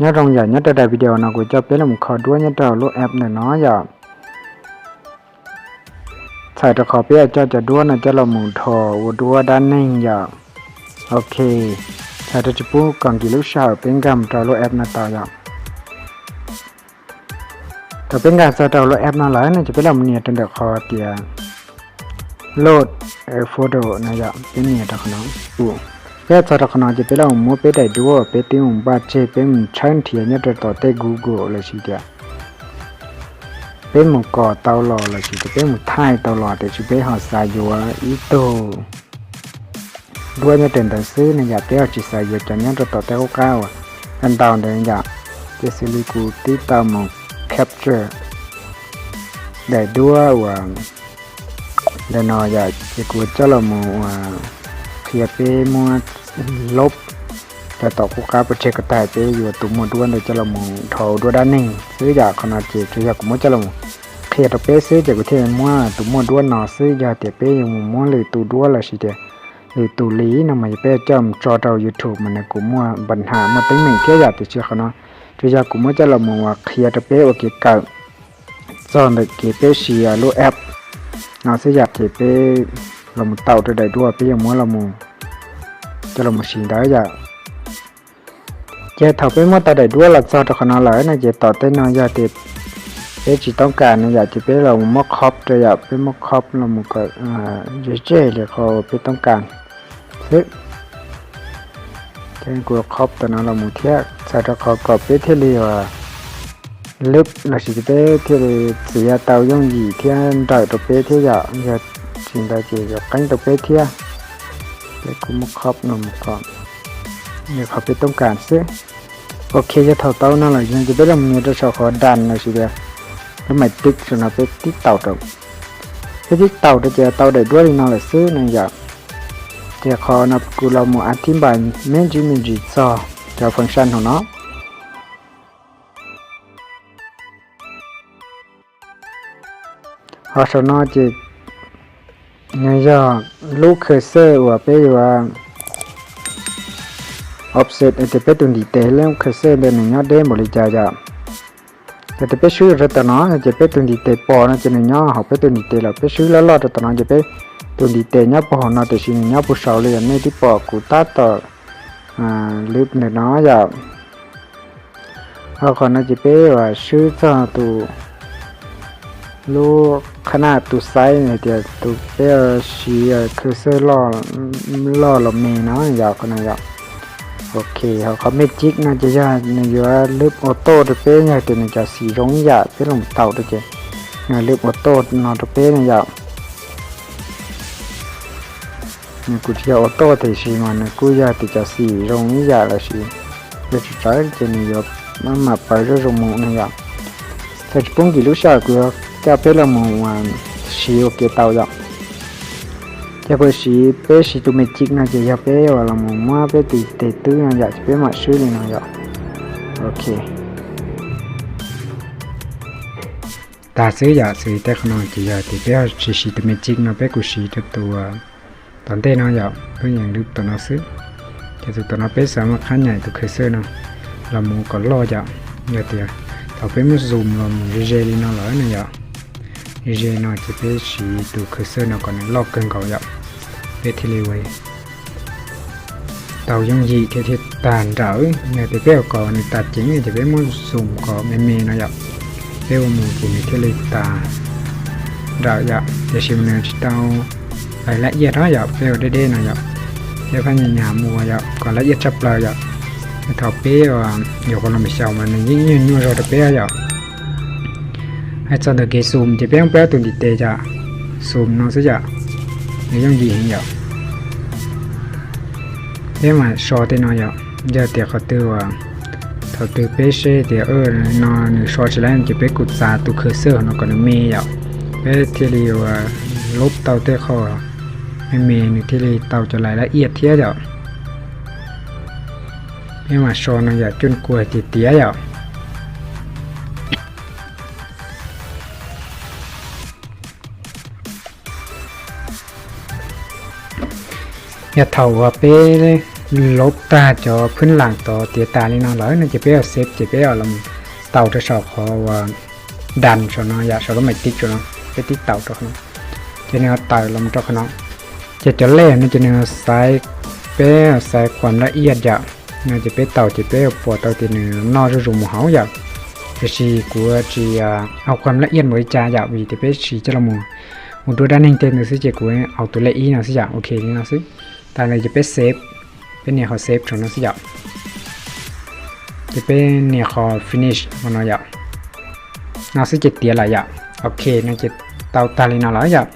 Nyob zoo yom, nyob rau daim video no kuv coj peb los kho duab nyob rau lub app ntawm no yom. Txhawm rau qhov peb yuav coj cov duab no coj los mus dhos ua duab dab neeg yom. Ok, txhawm rau tsis pub kom nkim lub sij hawm, peb nkag mus rau lub app no tau yom. Thaum peb nkag txog rau lub app no lawm no ces peb los nias rau ntawm qhov tias load photo no yom, peb nias rau qhov no. Peb txog rau qhov no ces peb los muab peb daim duab uas peb twb mus npaj tseg, peb mus tshawb nrhiav nyob rau tom tej Google lossis tias peb mus kos tau los lossis tias peb mus thaij tau los, tiam sis peb ho xav yuav ib tug duab nyob rau ntawd xwb no yom, peb ho tsis xav yuav cov nyob rau tom tej qub qab uas ntau ntau ntawd yom. Ces xws li kuv twb tau mus capture daim duab uas ntawm no yom, ces kuv coj los mus uas qhia peb muab lob rau tom qub qab pov tseg ko tag, peb yuav tus muaj duab ntawd coj los mus dhos duab dab neeg xwb yom. Qhov no ces tsuas yog kuv muab coj los qhia rau peb xwb, ces kuv thiaj muab tus muaj duab no xwb. Yog tias peb yuav mus muab lwm tus duab lossis tias lwm tus li no mas yog peb coj mus tso rau YouTube mas nws kuj muaj npa nham muaj teeb meem thiab yom. Tiam sis qhov no tsuas yog kuv muab coj los mus uas qhia rau peb ua kev kawm txog ntawm kev peb siv lub app no xwb yom. Ces peb los mus tau rau daim duab peb yuav muab los mus coj los mus siv ntawd yom. Ces thaum peb muab tau daim duab los txog rau qhov no lawm no ces tom tej no yog tias peb tsis toob kas no yom, ces peb los mus muab copy rau yom, peb muab copy los mus kom ze ze li qhov peb toob kas xwb. Ces kuv copy tom no los mus thiab txhawm rau qhov kom peb thiaj li uas lwb lossis peb thiaj li txiav tau yooj yim thiab nrawm rau peb thiab yom. Yog tsis ntawd ces yuav qeeb rau peb thiab. Peb kuj muab copy no mus kom li qhov peb toob kas xwb. Ok, yog thaum tau no lawm ces peb los nias rau saum qhov done lossis tias lub maiv tib saum no peb tib taus rau. Peb tib taus rau ces tau daim duab li no lawm xwb no yom. Ces qhov no kuv los mus a thib npas me ntsis me ntsis txog cov function hauv no. Ho saum no ces nws yog lub cursor uas peb yuav offset tias peb tus ntiv tes, lub cursor ntawd nws nyob deb npaum li cas yom. Yog tias peb swb rau tom no ces peb tus ntiv tes pom no ces nws nyob hauv peb tus ntiv tes lawm, peb swb loj loj rau tom no ces peb tus ntiv tes nyob puag hauv no tiam sis nws nyob puag saud li yom. Nej twb pom kuv tab tom lwb ntawm no yom. Ho qhov no ces peb uas swb txog tus lub qhab naj tus xaiv hais tias tus peb siv cursor loj los me no yom, qhov no yom. Ok, ho qhov magic no ces yog nws yuav lwb auto rau peb, yog tias nws cov xim zoo ib yam peb los taus rau ces nws lwb auto no rau peb no yom. Nws kuj tsis yog auto tiam sis mas nws kuj yog tias cov xim zoo ib yam lossis yog tsawv tsawv ces nws yuav maj mam pawv zoo zoo mus no yom. Txhawm tsis pub nkim lub sij hawm kuv yuav coj peb los mus siv ua ke tau yom. Ces peb siv, peb siv tus magic no ces yog peb uas los mus muab peb tus tes twb no yom, ces peb mam swb li no yom. Ok, tag xwb yom. Xws li tej qhov no ces yog tias peb tsis siv tus magic no, peb kuj siv rau tus tom ntej no yom, peb yeej lwb tom no xwb. Ces tus tom no peb xav muaj qhab nyaim tus cursor no los mus kom loj yom. Yog tias thaum peb muab zoom los mus ze ze li no lawm no yom, ze ze no ces peb siv tus cursor no kom nws loj kawg nkaus yom, peb thiaj li ua tau yooj yim thiab thiaj tag nrawm. Yog tias peb ua kom nws tas ceev ces peb muab zoom kom me me no yom, peb ua mus ces nws thiaj li tas nrawm yom. Tiam sis mas nws tsis tau lais laj iaj no yom, peb ua deb deb no yom, thiab phab nyas nyas mus yom kom laj iaj tshaj plaws yom. Thaum peb yuav kom los xyaum mas nws yeej nyuaj nyuaj zog rau peb yom. Hais txog ntawm kev zoom ces peb peb tus ntiv tes yom, zoom no xwb yom, nws yooj yim heev yom. Peb mam so tej no yom, yog tias qhov twg uas thaum twg peb seb tias no nws so tsis laib ces peb kuj txav tus cursor no kom nws me yom, peb thiaj li uas lub tau tej qho me me nws thiaj li tau cov lais laj iaj thiab yom. Peb mam so no yom, cuj kuas tiag tiag yom. Yog thaum uas peb Laub tag cov phwb lam tod tiav tas li no lawm no ces peb ua save ces peb ua los tau rau saum qhov uas done saum no yom, saum lub maiv tib saum no, peb tib taus rau no ces nws tawm los rau qhov no. Ces cov lej no ces nws xaiv, peb xaiv khuam laj iaj yom, no ces peb taus ces peb pom tau tias nws noj zuj zus mus hauv yom. Tiam sis kuv tsis au khuam laj iaj npaum li cas yom, vim tias peb siv coj los mus ua dua dab neeg tej ntawd xwb ces kuv au tus lej ib no xwb yom. Ok li no xwb. Tas li ces peb save, peb nias qhov save saum no xwb yom. Ces peb nias qhov finish no yom. No xwb ces tiav lawm yom. Ok no ces tau tag li no lawm yom.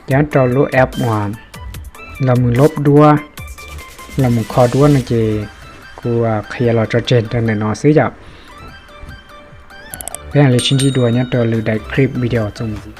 Ces nyob rau lub app uas los mus lob duab, los mus kho duab no ces kuv qhia los tso tseg rau ntawm no xwb yom. Peb mam li sib ntsib dua nyob rau lwm daim clip video txuas mus ntxiv.